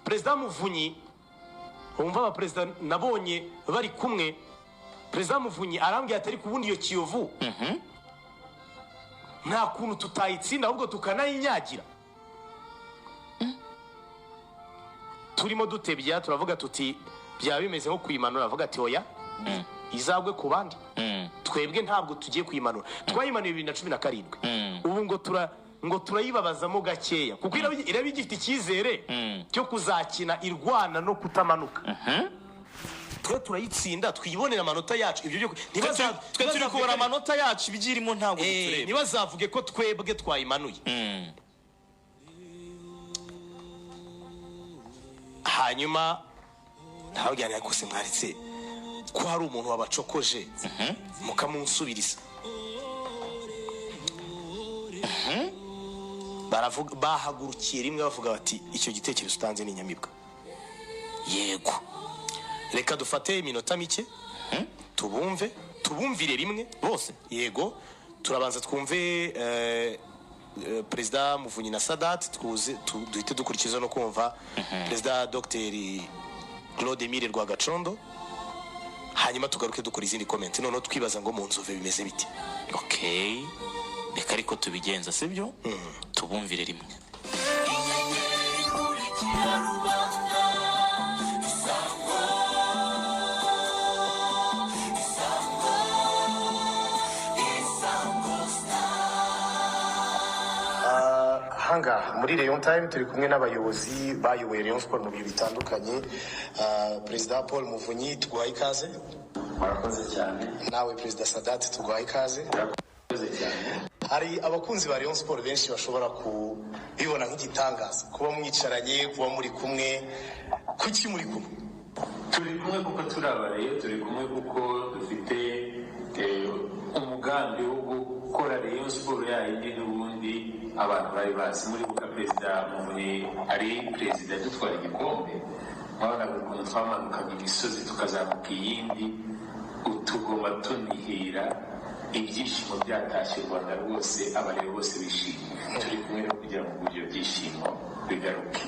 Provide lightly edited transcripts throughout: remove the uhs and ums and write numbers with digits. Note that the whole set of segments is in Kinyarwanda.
Perezida Muvunyi, wumva abaperezida nabonye bari kumwe, Perezida Muvunyi arambwira ati: "Ariko ubundi iyo Kiyovu nta kuntu tutayitsinda, ahubwo tukanayinyagira." Turimo dutebya, turavuga tuti byaba bimeze nko kuyimanura. Avuga ati: "Oya, izagwe ku bandi, twebwe ntabwo tugiye kuyimanura. Twayimanuye 2017, ubu ngo turayibabazamo gakeya," kuko iraba igifite icyizere cyo kuzakina irwana no kutamanuka. Twe turayitsinda, twibonera amanota yacu. Ibyo byo Twe turi kubara amanota yacu, ibigirimo ntabwo bitureba. Ntibazavuge ko twebwe twayimanuye. Hanyuma ntabwo yakose, mwaritse ko hari umuntu wabacokoje mukamunsubiriza. Baravuga, bahagurukiye rimwe bavuga bati: "Icyo gitekerezo utanze ni inyamibwa." Yego. Reka dufate iminota mike tubumve, tubumvire rimwe bose. Yego, turabanza twumve Perezida Muvunyi na Sadat, twuze duhite dukurikiza no kumva Perezida Dr Claude Emile Rwagacondo, hanyuma tugaruke dukora izindi comment, noneho twibaza ngo mu Nzove bimeze bite? Okay, reka ariko tubigenza sibyo, tubumvire rimwe. Ahangaha muri Rayon Time turi kumwe n'abayobozi bayoboye Rayon Sport mu bihe bitandukanye. Perezida Paul Muvunyi, tuguhaye ikaze. Murakoze cyane. Nawe Perezida Sadat, tuguhaye ikaze. Murakoze cyane. Hari abakunzi ba Rayon Sport benshi bashobora kubibona nk'igitangaza kuba mwicaranye, kuba muri kumwe. Kuki muri kumwe? Turi kumwe kuko turi abareyo, turi kumwe kuko dufite umugambi wo gukora Rayon Sport yayindi n'ubundi abantu bari bazi. Muri buka Perezida Muvunyi ari perezida dutwara igikombe, mwabonaga ukuntu twamanukaga imisozi tukazamuka iyindi, utugoma tunihira, ibyishimo byatashye u Rwanda rwose, abareba bose bishimye. Turi kumwe no kugira ngo ibyo byishimo bigaruke.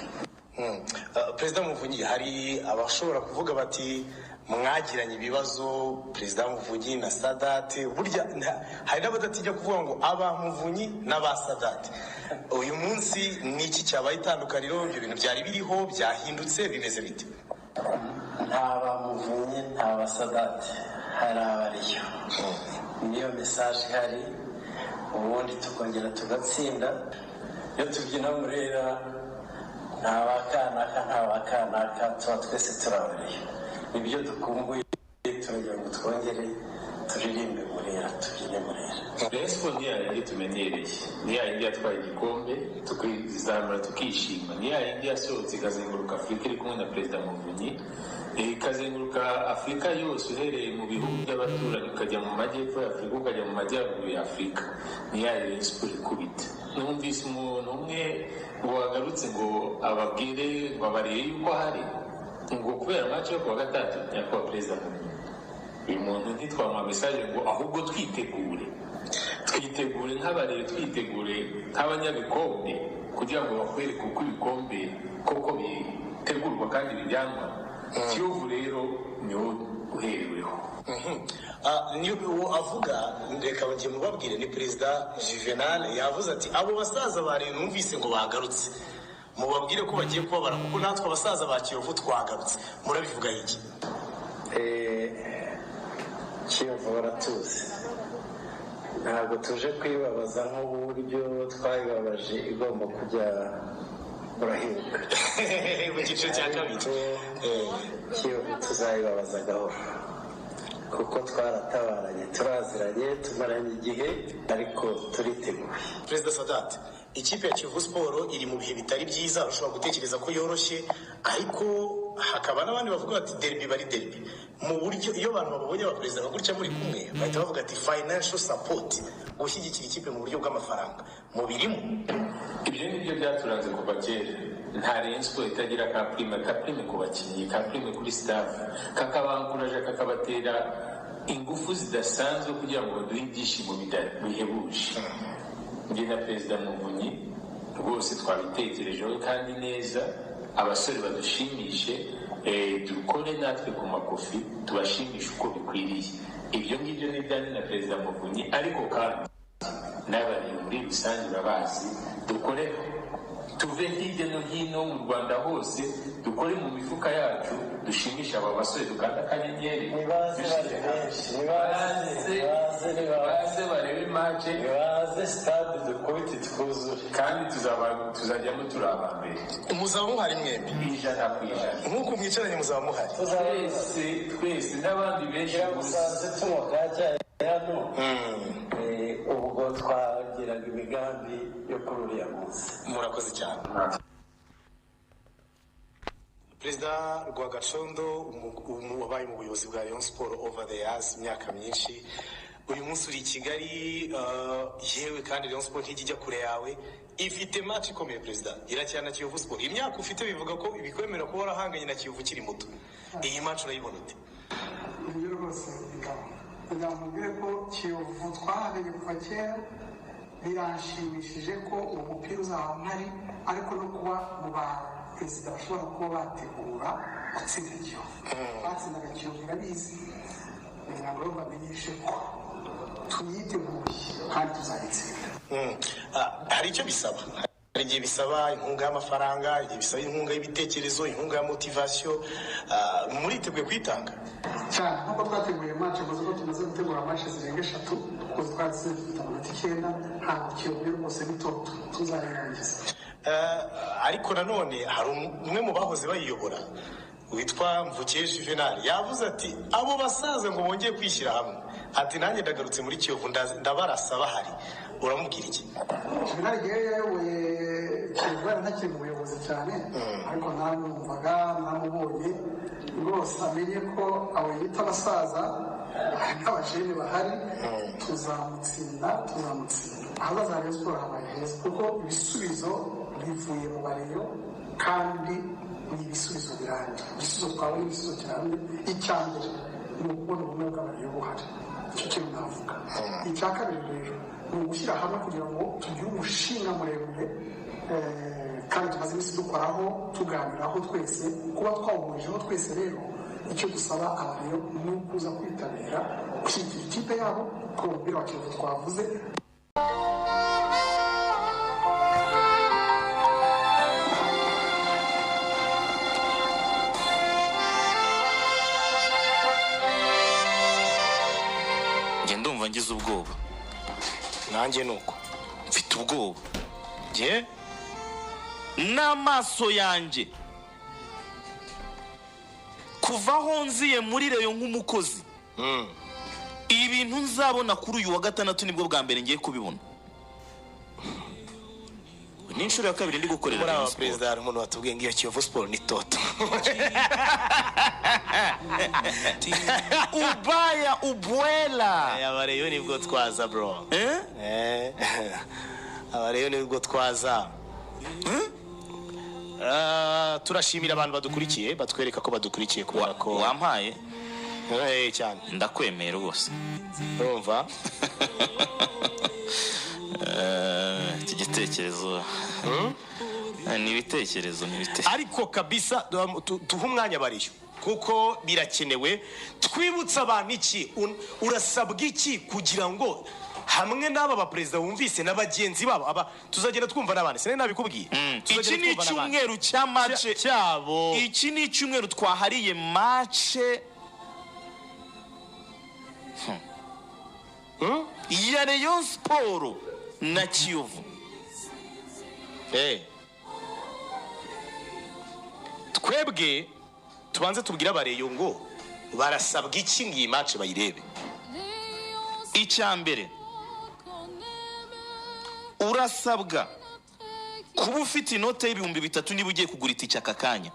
Perezida Muvunyi, hari abashobora kuvuga bati mwagiranye ibibazo, Perezida Muvunyi na Sadate. Burya hari n'abadatinya kuvuga ngo aba Muvunyi n'aba Sadate. Uyu munsi ni iki cyabaye itandukaniro? Ibyo bintu byari biriho byahindutse, bimeze bite? Nta bamuvunyi, nta basadate, hari abariyo. Niyo message ihari. Ubundi tukongera tugatsinda. Iyo tubyina Murera, nta ba kanaka, nta ba kanaka, tuba twese turi abariyo. Nibyo dukumbuye, turagira ngo twongere turirimbe Murera, tubyine Murera. Rayon Sport ni yayindi tumenyereye, ni yayindi yatwaye igikombe tukizamura tukishima, ni yayindi yasohotse ikazenguruka Afurika iri kumwe na Perezida Muvunyi, ikazenguruka Afurika yose, uhereye mu bihugu by'abaturanyi ukajya mu majyepfo ya Afurika, ukajya mu majyaruguru ya Afurika. Ni ya Rayon Sport ikubita. Numvise umuntu umwe ngo wagarutse ngo ababwire ngo abarebe yuko ahari, ngo kubera match yo kuwa gatatu. Nyakubahwa Perezida Muvunyi, uyu muntu ntitwamuha message ngo ahubwo twitegure, twitegure nk'abarebe, twitegure nk'abanyabikombe, kugira ngo bakwereke uko ibikombe koko bitegurwa kandi bijyanwa. Kiyovu rero niwo uhereweho. Niyo uwo avuga, reka bagiye mubabwire, ni Perezida Juvenal. Yavuze ati: "Abo basaza ba Rayon numvise ngo bagarutse, mubabwire ko bagiye kubabara, kuko natwe abasaza ba Kiyovu twagarutse." Murabivuga iki? Kiyovu baratuzi, ntabwo tuje kwibabaza nk'uburyo twayibabaje igomba kujya urahibuka mu cyiciro cya kabiri. Kiyovu tuzayibabaza gahoro, kuko twaratabaranye, turaziranye, tumaranye igihe, ariko turiteguye. Perezida Sadat, ikipe ya Kiyovu Sport iri mu bihe bitari byiza. Ushobora gutekereza ko yoroshye, ariko hakaba n'abandi bavuga bati derby bari derby. Mu buryo iyo abantu babonye abaperezida nka gutya muri kumwe, bahita bavuga ati financial support, gushyigikira ikipe mu buryo bw'amafaranga, mubirimo? Ibyo ni byo byaturanze kuva kera. Nta Rayon Sport itagira ka prime, ka prime ku bakinnyi, ka prime kuri staff, kakabankuraje, kakabatera ingufu zidasanzwe kugira ngo baduhe ibyishimo bihebuje. Njye na Perezida Muvunyi rwose twabitekerejeho kandi neza. Abasore badushimishe, dukore natwe ku makofi, tubashimishe uko bikwiriye. Ibyo ngibyo ni ibyanjye na Perezida Muvunyi, ariko kandi n'abari muri rusange urabazi. Dukore, tuve hirya no hino mu Rwanda hose, dukore mu mifuka yacu, dushimishe aba basore, dukanda akanyenyeri. Nibaze bari benshi, nibaze, nibaze, nibaze. Baze barebe match. Nibaze stade dukubite twuzure. Kandi tuzajyamo turi aba mbere. Muzaba muhari mwembi? 100%. Nk'uko mwicaranye muzaba muhari? Twese, twese n'abandi benshi. Ngira ngo usanze tunywa ka cyayi hano. Ubwo twagiraga imigambi yo kuri uriya munsi. Murakoze cyane, Perezida Rwagacondo. Wabaye mu buyobozi bwa Rayon Sport over the years, imyaka myinshi. Uyu munsi uri i Kigali, yewe kandi Rayon Sport ntijya ijya kure yawe. Ifite match ikomeye, Perezida, irakina na Kiyovu Sport. Imyaka ufite bivuga ko ibikwemera kuba warahanganye na Kiyovu ukiri muto. Iyi match urayibona ute? Nibyo rwose, Ingabo. Kugira ngo mubwire ko Kiyovu twahanganye kuva kera, biranshimishije ko uwo mupira uzaba mpari, ariko no kuba mu ba perezida bashobora kuba bategura gutsinda Kiyovu. Batsindaga Kiyovu, irabizi. Kugira ngo bamenyeshe ko tuyiteguye kandi tuzayitsinda. Ah, hari icyo bisaba. Hari igihe bisaba inkunga y'amafaranga, hari igihe bisaba inkunga y'ibitekerezo, inkunga ya motivation. Muriteguye kuyitanga? Cyane, nk'uko twateguye match, maze ko tumaze gutegura match zirenga eshatu, kuko twatsinze dufite amanota 9. Ntabwo Kiyovu rwose ni toto, tuzayirangiza. Ariko nanone hari umwe mu bahoze bayiyobora witwa Mvukiye Juvenal, yavuze ati abo basaza ngo bongeye kwishyira hamwe, ati nanjye ndagarutse muri Kiyovu, ndabarasa bahari. Uramubwira iki? Juvenal igihe yayoboye Kiyovu yari ntakiri mu buyobozi cyane, ariko naramwumvaga, naramubonye rwose. Amenye ko abo yita abasaza hari n'abajene bahari. Tuzamutsinda, tuzamutsinda. Ahazaza ha Rayon Sport habaye heza, kuko ibisubizo bivuye mu bareyo kandi ni ibisubizo birambye. Igisubizo twabona, igisubizo kirambye, icya mbere ni ukubona ubumwe bw'abareyo buhari. Icyo kintu navuga. Icya kabiri rero ni ugushyira hamwe kugira ngo tugire umushinga muremure, kandi tumaze iminsi dukoraho, tuganiraho twese, kuba twawuhurijeho twese. Rero icyo dusaba abareyo ni ukuza kwitabira gushyigikira ikipe yabo kuri uwo mupira wa Kiyovu twavuze. Njye ndumva ngize ubwoba. Nanjye ni uko. Mfite ubwoba. Njye N'amaso yanjye, kuva aho nziye muri Rayon nk'umukozi, ibintu nzabona kuri uyu wa gatandatu nibwo bwa mbere ngiye kubibona. Ni inshuro ya kabiri ndi gukorera Muri aba Rayon Sport. perezida hari umuntu watubwiye ngo iyo Kiyovu Sport ni toto. Ubaya ubwela. Abareyo nibwo twaza, bro. Eh? Abareyo nibwo twaza. Turashimira abantu badukurikiye, batwereka ko badukurikiye, kubera ko Wampaye. Cyane. Ndakwemeye rwose. Urumva. Iki gitekerezo ni ibitekerezo, ni ibitekerezo. Ariko kabisa tuhe umwanya bariyo, kuko birakenewe. Twibutse abantu iki? Urasabwa iki kugira ngo hamwe n'aba baperezida wumvise na bagenzi babo, aba tuzagenda twumva n'abandi, sinari nabikubwiye. Iki Tuzagenda ni twumva n'abandi. icyumweru cya match Cyabo. Iki ni icyumweru twahariye match ya Rayon Sport na Kiyovu. Twebwe tubanze tubwire abareyo ngo barasabwa iki ngo iyi match bayirebe? Icya mbere, urasabwa kuba ufite inote y'3000 niba ugiye kugura itike aka kanya,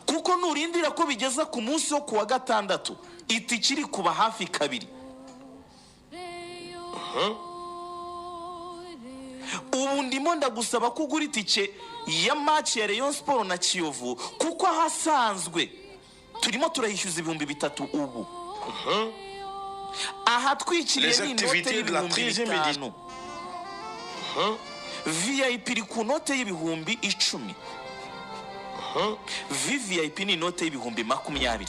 kuko nurindira ko bigeza ku munsi wo ku wa gatandatu, itike iri kuba hafi kabiri. Ubu ndimo ndagusaba ko ugura itike ya match ya Rayon Sport na Kiyovu, kuko ahasanzwe turimo turayishyuza 3000, ubu ahatwikiriye Les ni inote activités de la y'ibihumbi 13e bitanu. VIP iri ku note y'10,000. VVIP ni inote y'ibihumbi 20.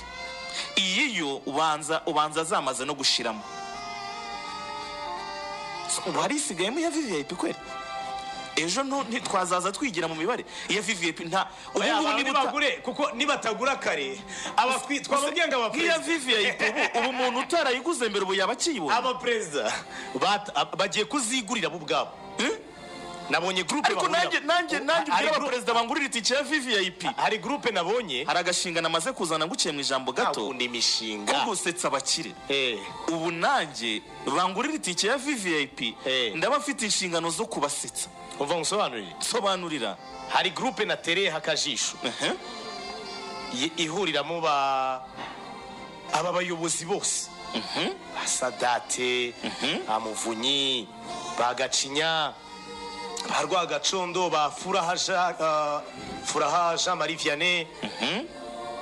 Iyi yo ubanza zamaze no gushiramo. So, ubu hari isigayemo iya VVIP kweri? Ejo ntitwazaza twigira mu mibare iya VVIP nta ubu Oya, ngubu abantu niba nibagure, kuko nibatagura kare twababwiye ngo nk'iya abaperezida VVIP, ubu umuntu utarayiguze mbere ubu yaba akiyibona. Abaperezida bagiye kuzigurira bo ubwabo. Nabonye groupe Ariko nanjye Hari ubwira abaperezida bangurira itike ya VVIP. Hari groupe nabonye. Hari agashinga namaze kuzana, nguciye mu ijambo gato, Akunda imishinga. Ko gusetsa abakire. Ubu nanjye bangurira itike ya VVIP, ndaba mfite inshingano zo kubasetsa. Umva ngusobanurire. Sobanurira. Hari groupe natereyeho akajisho, ihuriramo ba aba bayobozi bose, ba Sadate, ba Muvunyi, ba Gacinya, ba Rwagacondo, ba Furaha Furaha Jean Marie Vianney,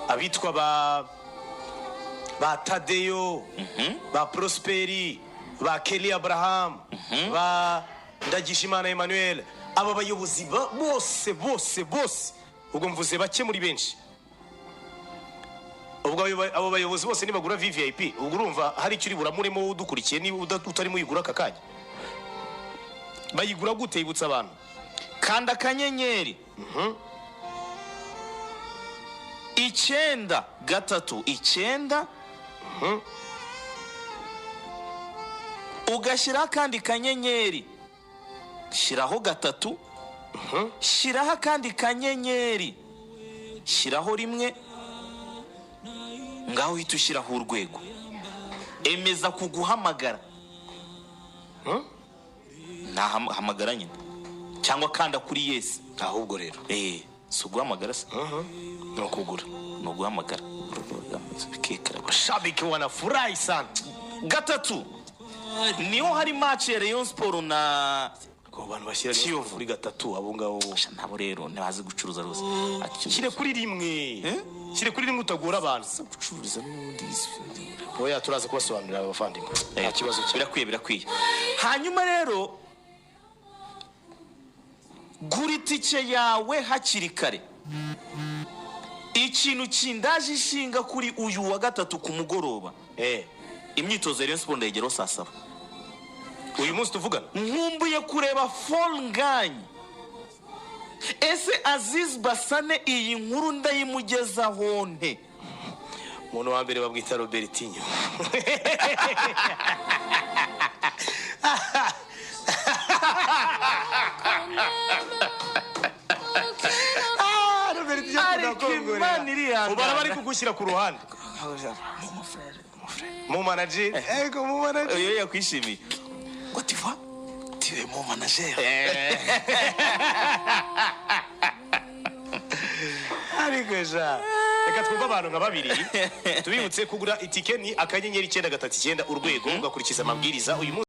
abitwa ba Tadeyo, ba Prosperi, ba Kelly Abraham, ba Ndagijimana Emmanuel. Aba bayobozi bose bose bose, ubwo mvuze bake muri benshi. Ubwo abo bayobozi bose nibagura VVIP, ubwo urumva hari icyo uri buramuremo udukurikiye niba utarimo uyigura aka kanya. Bayigura gute? Yibutsa abantu. Kanda akanyenyeri 9 3 9, ugashyiraho akandi kanyenyeri, shyiraho 3, shyiraho akandi kanyenyeri, shyiraho 1, ngaho uhita ushyiraho urwego, emeza kuguhamagara. Nahamagara nyine cyangwa kanda kuri yes. Ahubwo rero Si uguhamagara se? Ni ukugura. Ni uguhamagara. Shabiki wanafurahi sana. 3 niho hari match ya Rayon Sport na Ku bantu bashyira Kiyovu. kuri 3, abo ngabo. Sha, nabo rero ntibazi gucuruza rwose. Shyire kuri 1, shyire kuri 1, utagora abantu. Gucuruza n'ubundi. Oya, turaza kubasobanurira abavandimwe, nta kibazo cyane. Birakwiye, birakwiye. Hanyuma rero gura itike yawe hakiri kare. Ikintu kindaje ishinga kuri uyu wa gatatu ku mugoroba, imyitozo ya Rayon Sport ndayigeraho saa 7. Uyu munsi tuvugana. Nkumbuye kureba Fall Ngagne. Ese Aziz Basane iyi nkuru ndayimugezaho nte? Umuntu wa mbere babwita Robertinho. Ah, Robertinho akunda Ariko kongorera. Imana irihangana. Ubara bari kugushyira ku ruhande mu manager, ego mu manager. Iyo yakwishimiye ngo tu vois, tu es mon manager. Ariko ja reka twumve abantu nka babiri. Tubibutse kugura itike ni akanyenyeri 939 urwego, ugakurikiza amabwiriza uyu munsi.